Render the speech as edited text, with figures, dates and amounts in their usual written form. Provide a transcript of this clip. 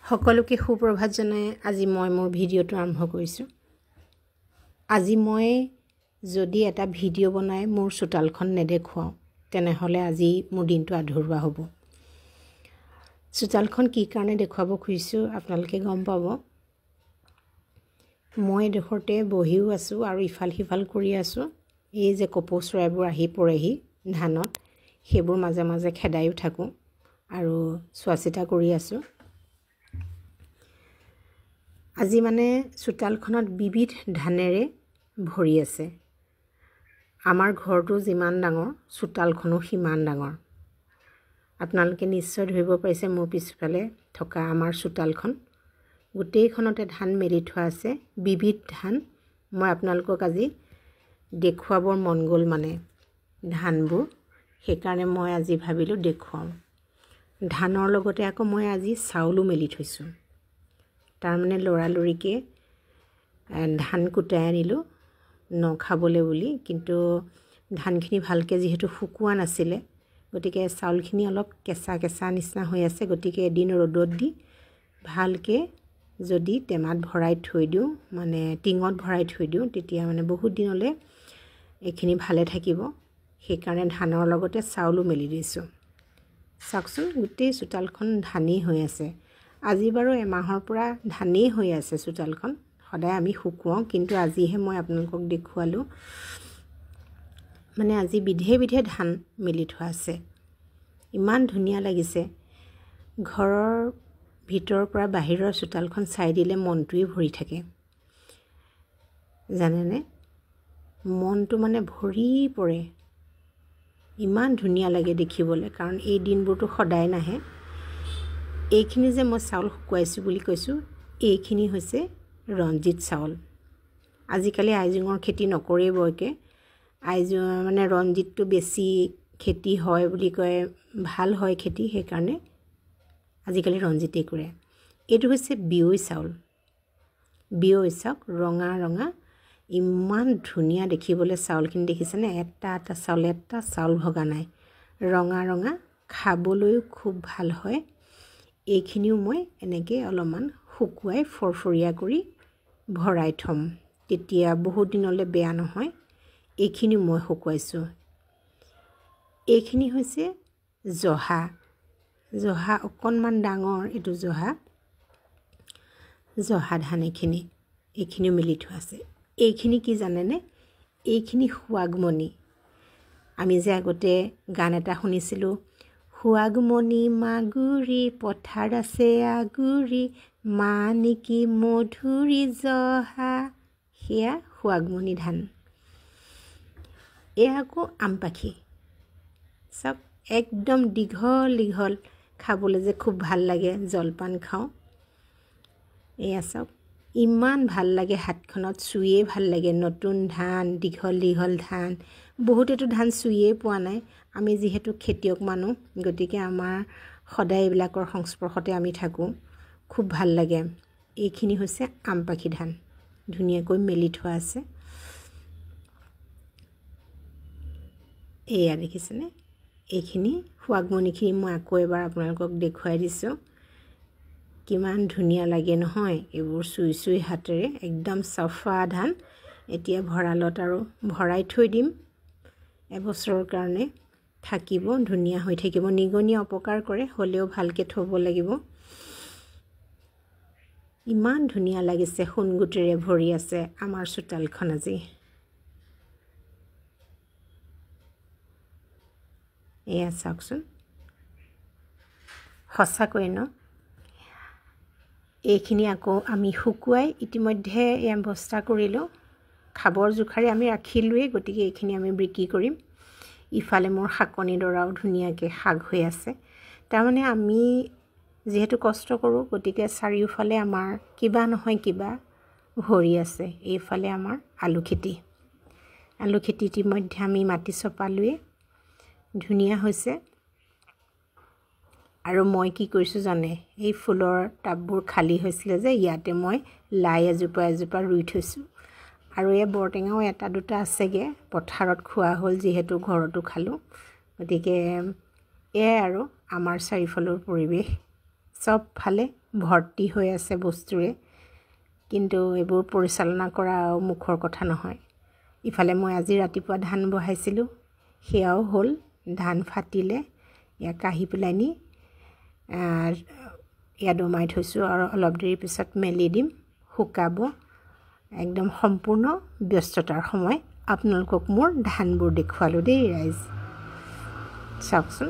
সকলোকে সুপ্ৰভাত জনাই আজি মই মোৰ ভিডিঅ'টো আৰম্ভ কৰিছোঁ। আজি মই যদি এটা ভিডিঅ' বনাই মোৰ চোতালখন নেদেখুৱাওঁ তেনেহ'লে আজি মোৰ দিনটো আধৰুৱা হ'ব। চোতালখন কি কাৰণে দেখুৱাব খুজিছোঁ আপোনালোকে গম পাব। মই এডোখৰতে বহিও আছোঁ আৰু ইফাল সিফাল কৰি আছোঁ। এই যে কপৌ চৰাইবোৰ আহি পৰেহি ধানত, সেইবোৰ মাজে মাজে খেদায়ো থাকোঁ আৰু চোৱা চিতা কৰি আছোঁ। আজি মানে চোতালখনত বিবিধ ধানেৰে ভৰি আছে। আমাৰ ঘৰটো যিমান ডাঙৰ, চোতালখনো সিমান ডাঙৰ। আপোনালোকে নিশ্চয় ধৰিব পাৰিছে মোৰ পিছফালে থকা আমাৰ চোতালখন গোটেইখনতে ধান মেলি থোৱা আছে, বিবিধ ধান। মই আপোনালোকক আজি দেখুৱাবৰ মন গ'ল মানে ধানবোৰ, সেইকাৰণে মই আজি ভাবিলোঁ দেখুৱাওঁ। ধানৰ লগতে আকৌ মই আজি চাউলো মেলি থৈছোঁ। তাৰমানে লৰালৰিকৈ ধান কুটাই আনিলোঁ নখাবলৈ বুলি, কিন্তু ধানখিনি ভালকৈ যিহেতু শুকোৱা নাছিলে, গতিকে চাউলখিনি অলপ কেঁচা কেঁচা নিচিনা হৈ আছে। গতিকে এদিন ৰ'দত দি ভালকৈ যদি টেমাত ভৰাই থৈ দিওঁ, মানে টিঙত ভৰাই থৈ দিওঁ, তেতিয়া মানে বহুত দিনলৈ এইখিনি ভালে থাকিব। সেইকাৰণে ধানৰ লগতে চাউলো মেলি দিছোঁ। চাওকচোন, গোটেই চোতালখন ধানেই হৈ আছে। আজি বাৰু এমাহৰ পৰা ধানেই হৈ আছে চোতালখন। সদায় আমি শুকুৱাওঁ, কিন্তু আজিহে মই আপোনালোকক দেখুৱালোঁ। মানে আজি বিধে বিধে ধান মেলি থোৱা আছে, ইমান ধুনীয়া লাগিছে। ঘৰৰ ভিতৰৰ পৰা বাহিৰৰ চোতালখন চাই দিলে মনটোৱে ভৰি থাকে, জানেনে? মনটো মানে ভৰি পৰে, ইমান ধুনীয়া লাগে দেখিবলৈ। কাৰণ এই দিনবোৰতো সদায় নাহে। এইখিনি যে মই চাউল শুকুৱাইছোঁ বুলি কৈছোঁ, এইখিনি হৈছে ৰঞ্জিত চাউল। আজিকালি আইজোঙৰ খেতি নকৰেই বৰকৈ। আইজোং মানে ৰঞ্জিতটো বেছি খেতি হয় বুলি কয়, ভাল হয় খেতি, সেইকাৰণে আজিকালি ৰঞ্জিতেই কৰে। এইটো হৈছে বিয়ৈ চাউল। বিয়ৈ চাওক, ৰঙা ৰঙা, ইমান ধুনীয়া দেখিবলৈ চাউলখিনি, দেখিছেনে? এটা এটা চাউল, এটা চাউল ভগা নাই, ৰঙা ৰঙা, খাবলৈও খুব ভাল হয়। এইখিনিও মই এনেকৈ অলপমান শুকুৱাই ফৰফৰীয়া কৰি ভৰাই থ'ম, তেতিয়া বহুত দিনলৈ বেয়া নহয়। এইখিনিও মই শুকুৱাইছোঁ। এইখিনি হৈছে জহা। জহা অকণমান ডাঙৰ, এইটো জহা, জহা ধান এইখিনি, এইখিনিও মেলি থোৱা আছে। এইখিনি কি জানেনে? এইখিনি সুৱাগমণি। আমি যে আগতে গান এটা শুনিছিলোঁ, সুৱাগমণি মাগুৰি পথাৰ আছে আগুৰি, মা নেকি মধুৰি জহা, সেয়া সুৱাগমণি ধান। এয়া আকৌ আমপাখি। চাওক, একদম দীঘল দীঘল, খাবলৈ যে খুব ভাল লাগে, জলপান খাওঁ। এয়া চাওক, ইমান ভাল লাগে, হাতখনত চুয়ে ভাল লাগে। নতুন ধান, দীঘল দীঘল ধান। বহুতেতো ধান চুয়ে পোৱা নাই। আমি যিহেতু খেতিয়ক মানুহ, গতিকে আমাৰ সদায় এইবিলাকৰ সংস্পৰ্শতে আমি থাকোঁ, খুব ভাল লাগে। এইখিনি হৈছে আমপাখি ধান, ধুনীয়াকৈ মেলি থোৱা আছে। এয়া দেখিছেনে? এইখিনি সুৱাগমণিখিনি মই আকৌ এবাৰ আপোনালোকক দেখুৱাই দিছোঁ। কিমান ধুনীয়া লাগে নহয় এইবোৰ চুই চুই হাতেৰে, একদম চাফা ধান। এতিয়া ভঁৰালত আৰু ভৰাই থৈ দিম, এবছৰৰ কাৰণে থাকিব, ধুনীয়া হৈ থাকিব। নিগনিয়ে অপকাৰ কৰে, হ'লেও ভালকৈ থ'ব লাগিব। ইমান ধুনীয়া লাগিছে, সোণগুটিৰে ভৰি আছে আমাৰ চোতালখন আজি। এয়া চাওকচোন, সঁচাকৈ ন? এইখিনি আকৌ আমি শুকুৱাই ইতিমধ্যে এয়া বস্তা কৰিলোঁ। খাবৰ জোখাৰে আমি ৰাখিলোৱেই, গতিকে এইখিনি আমি বিক্ৰী কৰিম। ইফালে মোৰ শাকনিডৰাও ধুনীয়াকৈ শাক হৈ আছে। তাৰমানে আমি যিহেতু কষ্ট কৰোঁ, গতিকে চাৰিওফালে আমাৰ কিবা নহয় কিবা ভৰি আছে। এইফালে আমাৰ আলু খেতি। আলু খেতি ইতিমধ্যে আমি মাটি চপালোৱেই, ধুনীয়া হৈছে। আৰু মই কি কৰিছোঁ জানে? এই ফুলৰ টাববোৰ খালী হৈছিলে যে, ইয়াতে মই লাই এজোপা এজোপা ৰুই থৈছোঁ। আৰু এই বৰটেঙাও এটা দুটা আছেগৈ, পথাৰত খোৱা হ'ল যিহেতু, ঘৰতো খালোঁ। গতিকে এয়াই আৰু আমাৰ চাৰিওফালৰ পৰিৱেশ। চবফালে ভৰ্তি হৈ আছে বস্তুৰে। কিন্তু এইবোৰ পৰিচালনা কৰা মুখৰ কথা নহয়। ইফালে মই আজি ৰাতিপুৱা ধান বহাইছিলোঁ, সেয়াও হ'ল। ধান ফাটিলে, ইয়াক কাঢ়ি পেলাই নি ইয়াত দমাই থৈছোঁ আৰু অলপ দেৰিৰ পিছত মেলি দিম, শুকাব। একদম সম্পূৰ্ণ ব্যস্ততাৰ সময়। আপোনালোকক মোৰ ধানবোৰ দেখুৱালোঁ দেই ৰাইজ, চাওকচোন।